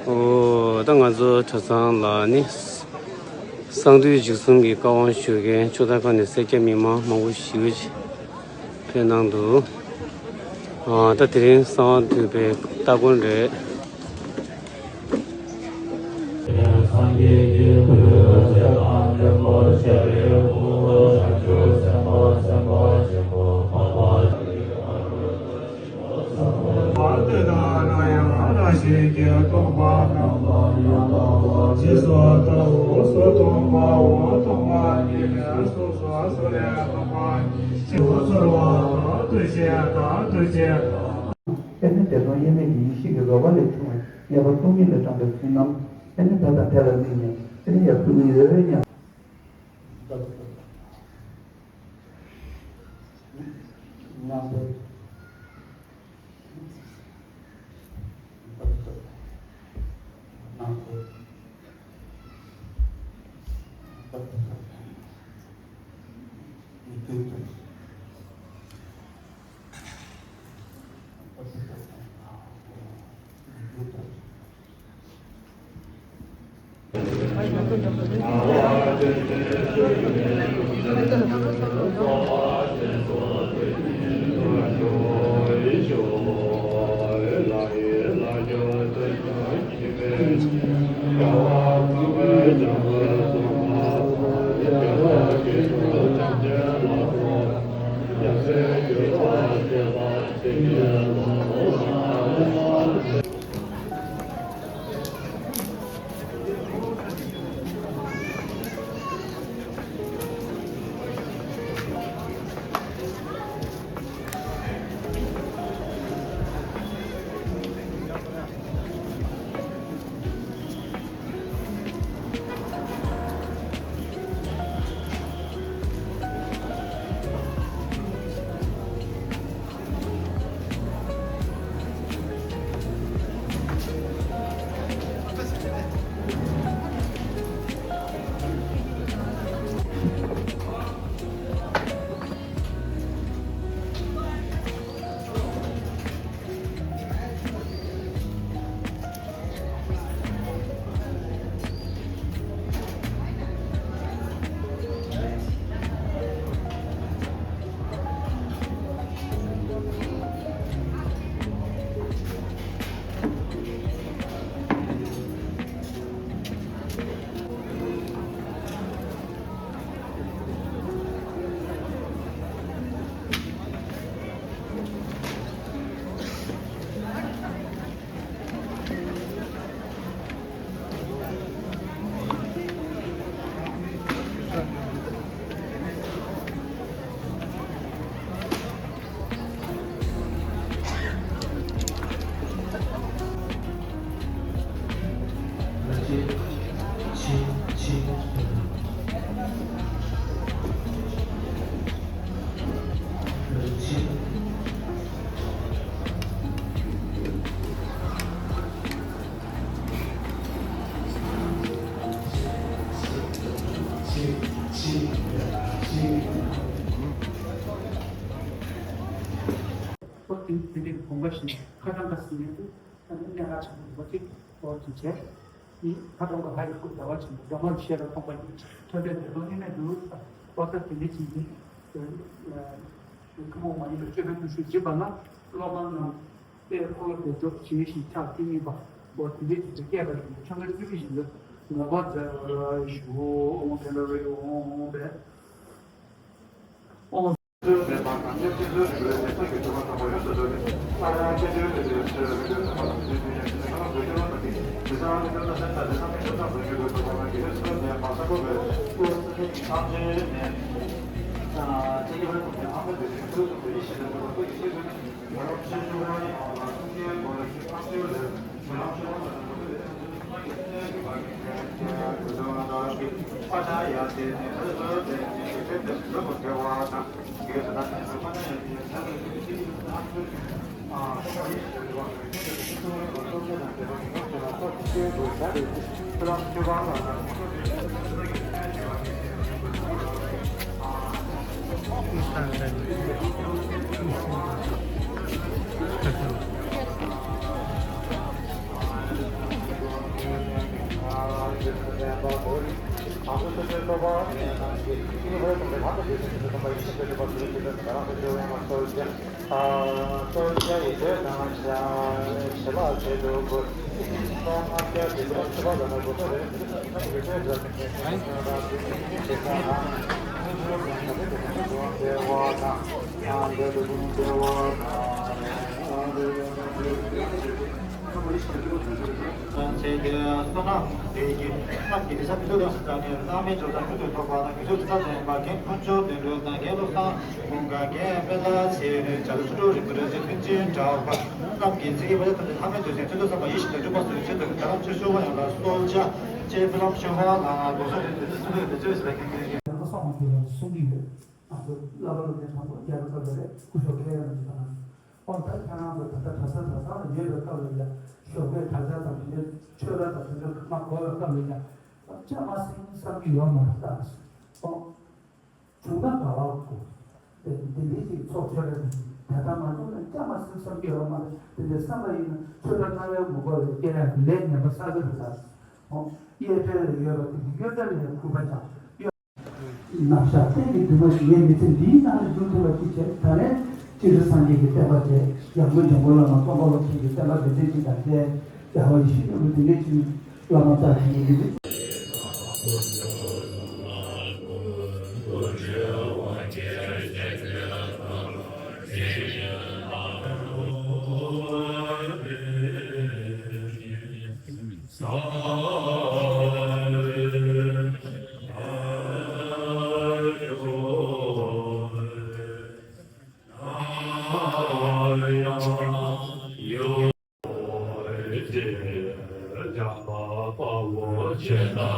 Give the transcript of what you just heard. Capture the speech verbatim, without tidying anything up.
ཨོ། ད་ང་ཚོ་གྲྭ་ཚང་ལ་ནི་གསང་འདུས་འཇིགས་གསུམ་གྱི་བཀའ་དབང་ཞུ་མཁན་ཆོས་དར་ཁང་ནས་སེར་སྐྱ་མི་མང་མང་པོ་ཞིག་ཕེབས་གནང་འདུག་ཨ། ད་དེ་རིང་གསང་བ་འདུས་པའི་སྟ་གོན་རེད། སངས་རྒྱས་ཀྱི་གོ་འཕང་རིན་པོ་ཆེ་རེད། བྱང་ཆུབ་སེམས་དཔའ་སེམས་དཔའ་ཆེན་པོ་འཕགས་པ། བར་དོ་དང་རང་ཡང་རང་བཞིན་གྱིས་སྟོང་པ་རྣམ་པར་དག་པ་ཇི་སྙེད་པ་དེ་སྟོང་པའོ། སྟོང་པ་ཉིད་ལས་སོ་སོ་སོ་ལས་སྟོང་པ་ཉིད་ཕྱིར་ཚོར་བ་དང་འདུ་བྱེད་དང་འདུ་བྱེད་དང་། དཔེར་ན་བདེ་སྟོང་དབྱེར་མེད་ཀྱི་ཡེ་ཤེས་ཀྱི་རོལ་པ་ལས་བྱུང་བའི་ཉེས་པ་སྟོང་ཉིད་ལས་དྲངས་པའི་ཚུལ་རྣམས་དེ་ནི་དེ་དང་དེ་ལ་དམིགས་ནས་དེ་ནི་ཡར་ཕུལ་གྱི་ཡོད་སྙམ། ཨོ་དེ་དེ་འདྲའི་དགོངས་པ་བཞེས་ནས་ཁ་བྱང་ཁ་ཟིན་ཡོད་དུས་ད་ནི་གནད་འགག་ཆེན་པོ་འདུག་པ་ཅིག་ཨོ་དེ་བྱས་ནི་ཁ་བྱང་གི་ལྷ་ཡི་སྐུ་ཟླ་བ་ཆེན་པོ་སྒྲོལ་མ་ཞེས་ལ་མཐོང་པ་ཡིན། ཐོད་པའི་འདོད་དོན་དངོས་གནས་འདུག་ཨོ་ད་དེ་འདྲའི་ཅིག་ཡིན། ཐུན་མོང་མ་ཡིན་པའི་སྤྱོད་པའི་བརྟུལ་ཞུགས་སྦྱིན་པ་ལ་སློབ་མ་རྣམས་ཏེ་འཁོར་ལོ་བདེ་མཆོག་ཞེས་བྱ་བཅུ་གཉིས་པ་འོ་དེ་འདྲའི་དེ་འདྲ་སྐད་པ་ཡིན། ཆོ་ག་བཅུ་བཞི་ཡོད། ངོ་པ་མཛད་པར་ཞུ། ཨོཾ་ཏེ་ལོ་རེ་ཨོཾ་པའི་ཨོཾ། བསོད་ནམས་ལས་ཀྱི་རྣམས་ཀྱི་དེ་ས་མི་ཐུབ་ཡོངས་སུ་གྲགས་ནས། བླ་མེད་འབྱོར་དང་ཀུན་ཏུ་ཐོབ་པ་དང་། དགེ་ཚུལ་དེ་ཙམ་ལེན་པ། རྒན་དཀོན་མཆོག་དོན་གྲུབ་དང་། རྒན་བློ་བཟང་། ཀུན་དགའ་རྒན་དཔལ་ལྡན་ཚེ་རིང་། བྱ་བ་ཚུལ་ཁྲིམས་རིན་པོ་ཆེ། མཐུན་རྐྱེན་གྲགས་པ་རྣམས་ཀྱི་ཚིག་གི་བ་ཡ་ཐམས་ཅད་ལྷ་མིའི་འདོད་སེམས་ཚུལ་ཁྲིམས་བསམ་པ་ཡིད་བཞིན་དུ་འགྲུབ་པ་སོགས་ཀྱི་ཆེད་དུ། རྒྱ་གར་ཆོས་ཞུ་བ་ཡང་ལ་གསོལ་ཇ་ཅེས་ཕུ་ལམ་ཞུ་བ་ལ་དགོངས་སོ། དེ་ཚོ་ཚུལ་ཁྲིམས་དེ་ཚོས་ཟེར་བའི་གན་གན་གན་གསུང་གི་ཡོད། ང་ཚོ་བསླབ་པ་སློབ་ཚན་དང་པོ་རྒྱ་གར་སྐབས་ལ་རེད། སྐུ་ཞབས་མཁས་ཡོན་གྱི་དང་། ཨོ་ད་ཁྱེད་རང་ཚོ་ད་ལྟ་གྲྭ་ས་གྲྭ་ཚང་ལ་ཡོད་པའི་སྐབས་ལ་ཡ། ཞོགས་ཀའི་དྲ་ཇག་དང་དེ་འདྲའི་ཆོས་པ་དང་དེ་འདྲའི་མ་གོ་བའི་སྐབས་ལ་ཡ། ཅང་མ་ཟིན་བསམ་གྱི་ཡོད་མ་རེད་ད། ཨོ། བྱུང་ན་དགའ་བ་གོ། དེ་དེ་འདྲའི་ཅིག་ཚོགས་ཆོས་རེད། ད་ལྟ་ང་ཚོ་ལ་ཅང་མ་ཟིན་བསམ་གྱི་ཡོད་མ་རེད། དེ་འདྲའི་བསམ་པ་ཡིན་ན་ཆོས་པ་རྣ་བའི་མུན་པ་ལས་སྐྱེ་ཡག་གི་ལས་ངན་པ་བསགས་ཀྱི་རེད་ད། ཨོ། གཡས་གྲལ་ལ་ཡོད་པ་དེ་གི་གཡོན་གྲལ་ལ་ཡང་ཁུག་པ་ཆགས། རྣམ་གཞག་གཏན་གྱི་འདུན་མ་ཞིག་ངའི་མི་ཚེ་འདིའི་ནང་ལ་འཇུག་ཐུབ་པ་ཅིག་བྱས། ད་ལན་སྤྱན་རས་གཟིགས་སངས་རྒྱས་ཀྱི་བསྟན་པ་བྱས། ཡང་སྒོས་འཇམ་མགོན་བླ་མ་ཙོང་ཁ་པ་ཆེན་གྱི་བསྟན་པ་རྒྱ་ཆེན་ཅིག་དང་། དེ་རྒྱལ་བ་ཡིད་བཞིན་ནོར་བུ་དེ་འདྲས་ཅིག་བླ་མ་རྩ་ཆེན་གྱི་མི་ཚེ།